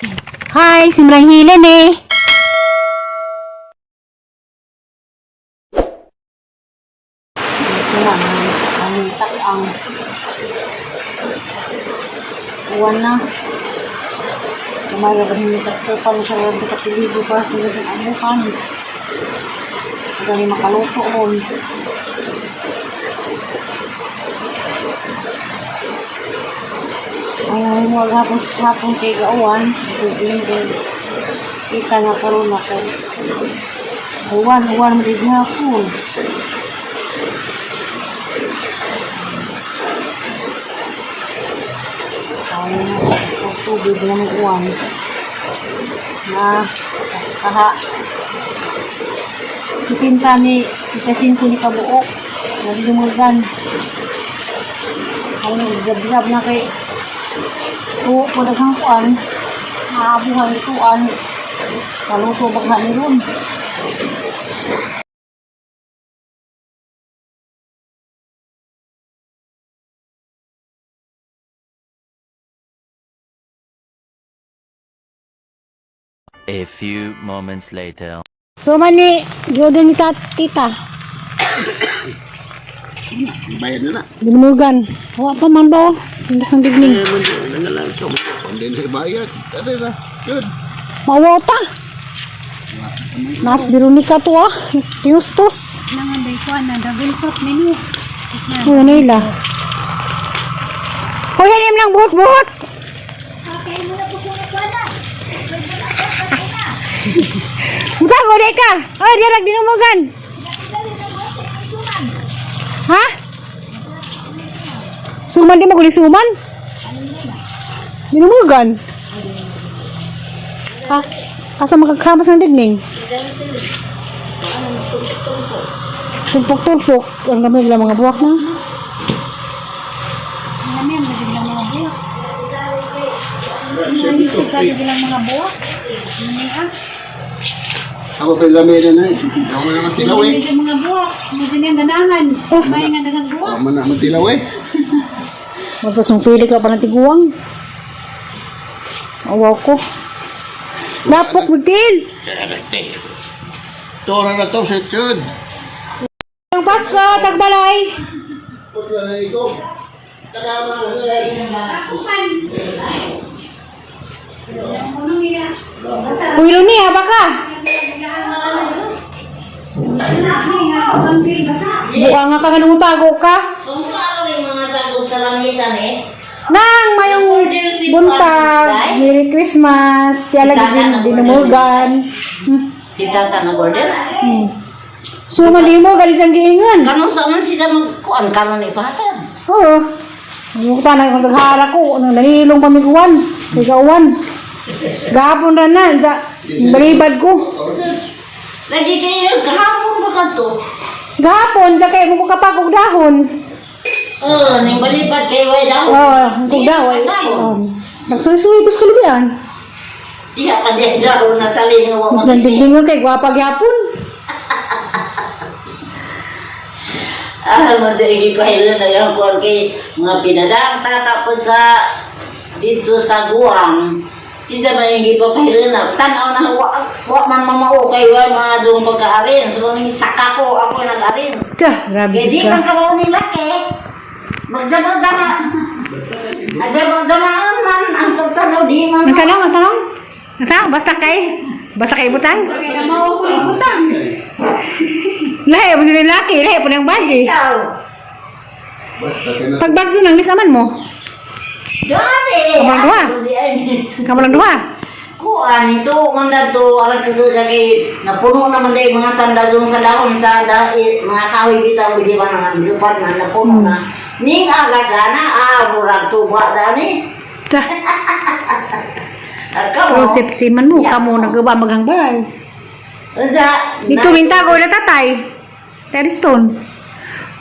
Hi, simrang hilen eh. Ito na, ang ang uwan na. Umaga ba hindi takpan sa loob ng kapiligo para sa ng amukan. Gani makaluto on. Ay, mo hapon sa hapon kay gauwan. Tubig kita nga karon na kay uwan, uwan mo din hapon. Ay, tubig na ng uwan. Na, kaha. Si Pinta ni, ikasin ko ni kabuok. Nagdumugan. Ay, grab-grab na kay tuo ko daghang kuan. Maabuhan ituan. Kaluto bagha ni ron. A few moments later. So man ni, giorder ni tita. Bayad na na. Dinumugan. Wa pa man ba? Oh. Hindi sang digning. Eh, man, nangalang ko. Hindi na bayad. Tara na. Good. Mawaw ta. Nas Veronica to ah. Tiustos. Nangan day kuan na double cook menu. Ano nila? Hoy, hanim lang buhot-buhot. Buta ko di ka. Oy, di rag dinumugan. Ha? Suman di maguli suman? Dinumugan. Ha? Asa makakamas ng digning? Tumpok-tumpok. Ang gamay nila mga buwak na. Alam mo, lang mga buwak. Kali lang mga buwak. Ano ah? Ako kay Lameda na eh. Ako man naman tilaw eh. Medyo mga buwak. Medyo niyang ganangan. May nga daghang buwak. Ako man naman tilaw eh. Magpasong pili ka pa ng tiguang. Awaw ko. Lapok, bigtil! Tora na to, set yun. Ang Pasko, tagbalay! Putla na ikaw. Nakama na. Uy, Luni, haba ka! Buka nga ka nga nung tago ka. Kung paano yung mga sagot sa lamisan eh? Nang mayong buntag, Merry Christmas, tiyalag din dinumugan. Si Tata nag-order? Suman di mo, galit ang giingon. Kanong sa man siya magkuan karon ipatan. Oo. Ang pa na kung taghara ko, nang nahilong pamiguan, kay kauwan. Gahapon ra na, sa balibad ko. Order. Lagi kayo kahapon ba ka to? Gahapon, sa kay mo ko kapag og dahon. Oh, ning balibad kay way daw. Oo, kog dahon. Oo. Nagsuy-suy tos kalubian. Iya ka di daw na salin wa. Mas nandingding kay gwapa gyapon. Ah, man sa igi pahilo na yung kuan kay mga pinadang tata po sa dito sa Guam. Sida man yung gipapahilo na tanaw na wa, wa man mamao kay wa mga dong pagkaarin. So ning saka ko ako yung nag-arin. Tah, grabe Kaya di ka. man kabaw ni laki. Magdama-dama. Nagdama-damaan man ang pagtanaw di man. Ang sanong, ang sanong. Ang sanong, basta kay butang. Mao ko ni butang. Lahi po sila laki, lahi po ng baji. Ikaw. Basta ka na. Pagbagso nang lisaman mo. Dali. Kamang duha. Ako di ay. Kamo lang duha. Kuan ito man na to alang kasi kay napuno naman dahil mga sandal sa dahon sa dahil mga kahoy bitaw di ba naman lupat na napuno na. Ning aga sana ah murag suba dani. Tah. Kamo. Oh, safety man mo, kamo nagawa maghambay. Unsa? Dito minta ko na tatay. Terry Stone.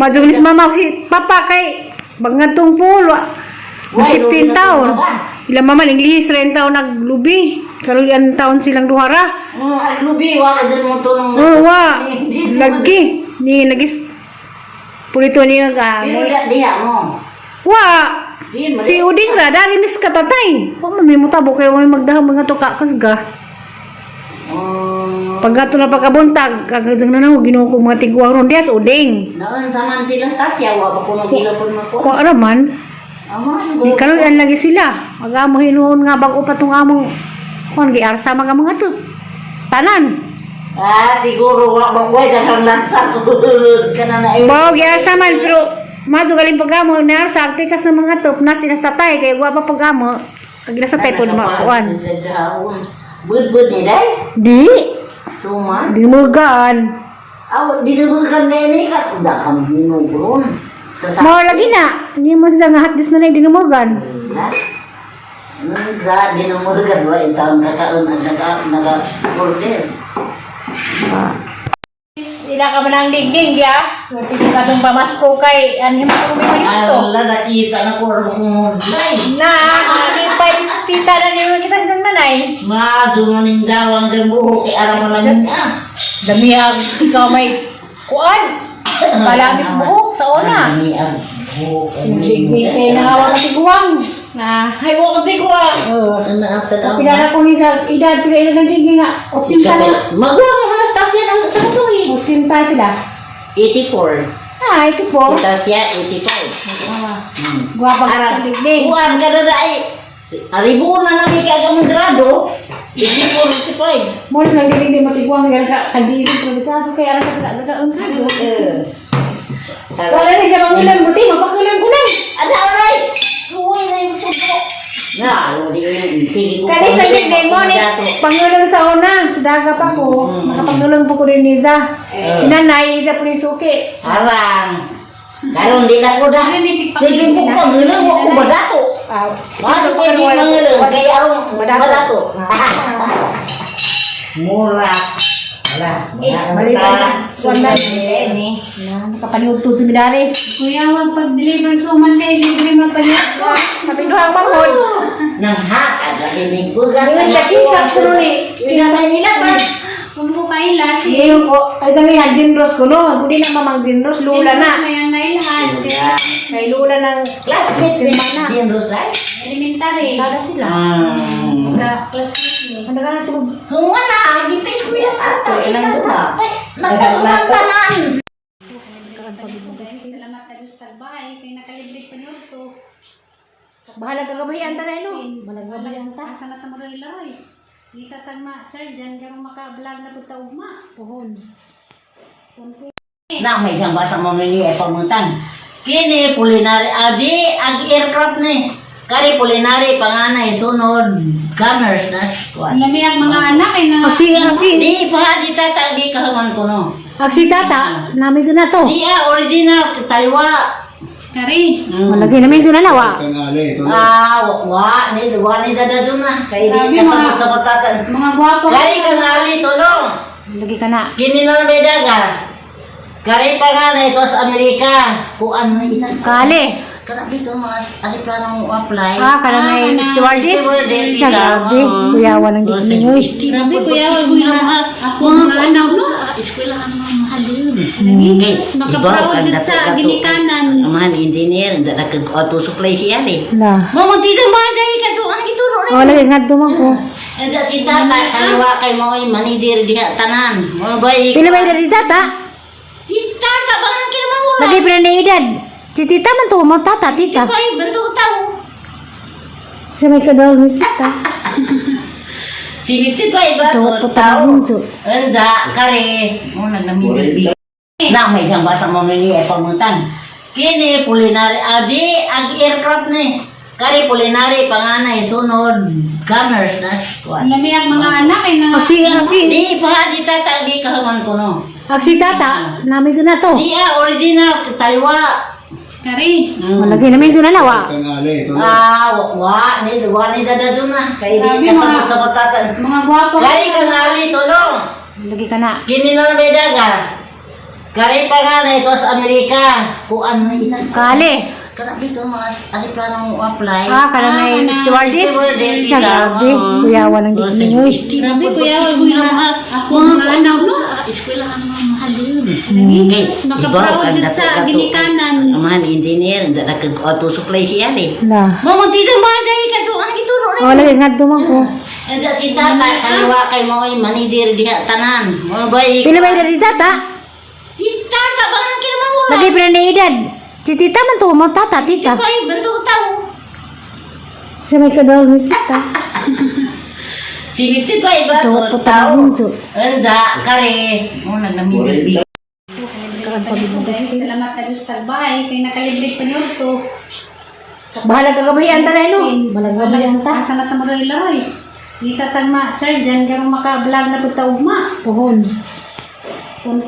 Madulis mama si papa kay bangatong pulo. Why, 15 lubi na taon. ba? Ilang mama English rin taon naglubi. Kaluyan taon silang duhara. Ang lubi wa ka dun mo tunong. Oo, wa. Dito. Lagi. Ni nagis pulito niya ka. Pero diha mo. Wa. Di, Si Uding ra dari mis katatay. Wa man may mutabo kay wa may magdahom mga tuka kasga. Oh, Pagkato na pagkabuntag, kagazang na na Ginoo ko mga tigwang ron dias Uding. Noon sa man sila Stasia, wa pa ko nagila po na ko. Wa ra man. Ama, Di karon lagi sila. Magamo hinuon nga bag-o pa tong among kon giarsa mga mga to. Tanan. Ah, siguro wa ba ko daghang lansa kana na. Bao giarsa man pero mado galing pagamo naarsa pikas ng mga to na sila sa tatay kay wa pa pagamo. Kag nasa tay pod makuan. Bud-bud ni day. Di Suman. di mugaan. Aw, di na kan ni ka da kam hinugron. Sa Mao lagi na. Hindi mo siya nga hatdis na lang dinumugan. Ha? Sa dinumugan wa intang kakaon ang naka naka order. Ila ka man ang digding ya. Swerte ka katong pamasko kay anhi mo kung may to. Ala nakita na ko ro kung day. Na, nakipay tita na niyo kita sa nanay. Maadto man ning dawang sa buhok kay aram man lang niya. Damihag ikaw may kuan. Palagis buhok sa una. Dami ang buhok. Digding kay nangawang tiguang. Na, Hay wa ko tigwa. oh. Ana after Pila na ko ni sa edad pila ila ng digding nga 80 na. Magwa mo Anastasia ng sa tuig. 80 pila. 84. Ah, ito po. Anastasia 85. Ah, Gwapa sa Arang, digding. kuan ka na dai. Aribo na namin kay ang grado. 84, 85. Mo sa digding di matiguang nga ka kadiisip ko sa kay aran ka ka ang grado. Wala ni sa pangulan buti mapakulan ko lang. Ada oray. Kuwi na yung puto. Na, di sige ko. Kani sa digding mo ni pangulong sa una, sa daga pa ko, makapangulong po ko rin niza. Si nanay, isa po ni suki. Arang. Karon di na ko dah. Sige ko pangulang wa ko badato. Ah, Ano pwede mangulang kay arong badato. Mura. Wala. Maliban. Wala. Na, nakapaniugtod si Midari. Kuya, wag pag-deliver suman kay libre magpalit ko. Kapag duhang manghod. Nang hatag lagi ni bugas. Ingon sa kisap suno ni. Pinasay nila ta. Kung mo kaila, si Ngayon ko, ay sa mga Jinros ko no. Hindi na mamang Jinros, lula na. May ang nailhan. Kaya Kay lula ng Classmate ni Jean Rosay. elementary. kada sila. Ka-classmate ni. Ano ka na siguro? Kung wala, gipis ko yung ata. Nagtagunan tanan. Guys, salamat ka Diyos tagbay. Kay nakalibre pa niyo to. Bahala ka gabahian ta na no. Bahala ka gabahian ta. Asa na ta mo laroy. Di ta tagma charge yan karong maka-vlog na pud ta ugma. Pohon. Na may isang batang mamili ay pamutang. Kini pulinari adi ang aircraft ni. Kari pulinari panganay sunod gunners na squad. Lami ang mga anak ay na Aksi aksi Di pa di tata di kahaman ko no. aksi tata namin na to. Di ah, original taliwa. kari. Malagi namin na nawa. Kang ali, ito na. Ah, wa wa ni wa ni dada na. Kay di Grabe, kasabot mga- sa batasan. Mga gwapo. Kari kang ali tulong. Lagi ka na. Kini na may daga. Kari panganay ito sa Amerika. Kuan mo ita. Kale. Kana dito mga asiplano mo apply. Ah, kana na Ah, kana. stewardess. Stewardess, Sa grabe. oo. Kuyawa ng Oh, di ninyo. Grabe kuya, wag mga ako mga anak no. Eskwela ang mga mahal yun. Yes, makaproud jud sa ginikanan. Ang mahal engineer, da kag auto supply siya eh. La. Mamunti kang bagay ka to ang gituro rin. Oh, lagi ngadto man ko. Anda si tata kaliwa kay mo ay manager diha tanan. Mo bay. Pila ba edad ni tata? Si tata bang kinamawala. Lagi pila na edad. Si tita man to, mo tata, tita. Ay, bantog tao. Sa may kadal ni tita. Si 55 ba? Ito, patawon, so. Anda, kare. Mo naglamig. Na may isang batang mamili ay pamutang. Kini pulinari adi ang aircraft ni. Kari pulinari panganay sunod gunners na squad. Lami ang mga anak ay na Aksi aksi Di pa di tata di kahaman ko no. aksi tata namin na to. Di ah, original taliwa. kari. Malagi namin na nawa. Kang ali, ito na. Ah, wa wa ni wa ni dada na. Kay di Grabe, kasabot mga- sa batasan. Mga gwapo. Kari kang ali tulong. Lagi ka na. Kini na may daga. Kari panganay ito sa Amerika. Kuan mo ita. Kale. Kana dito mga asiplano mo apply. Ah, kana na Ah, kana. stewardess. Stewardess, Sa grabe. Kuyawa ng di ninyo. Grabe kuya, wag mga ako mga anak no. Eskwela ang mga mahal yun. Kay, Nakaproud jud sa ginikanan. Amahan engineer, da nag auto supply siya eh. La. Mo mo dito ba dai ka to ang gituro Oh, lagi ngadto man ko. Anda si tata kaliwa kay mo ay manager diha tanan. Mo bay. Pila ba edad ni tata? Si tata ba ang kinamawala? Lagi pila ni edad. Si tita man to, mo tata, tita. Bay banto tao. Sa may kadol ni tita. Si 55 ba Ito, to po tao. taon, so. Anda kare mo naglamig. Guys, salamat na Diyos tagbay kay nakalibre pa niyo to. Bahala ka gabahian ta na no. Bahala ka gabahian ta. Asa na ta mo rin laroy. Di ta tagma charge yan karong maka-vlog na pud ta ugma. Pohon. Kung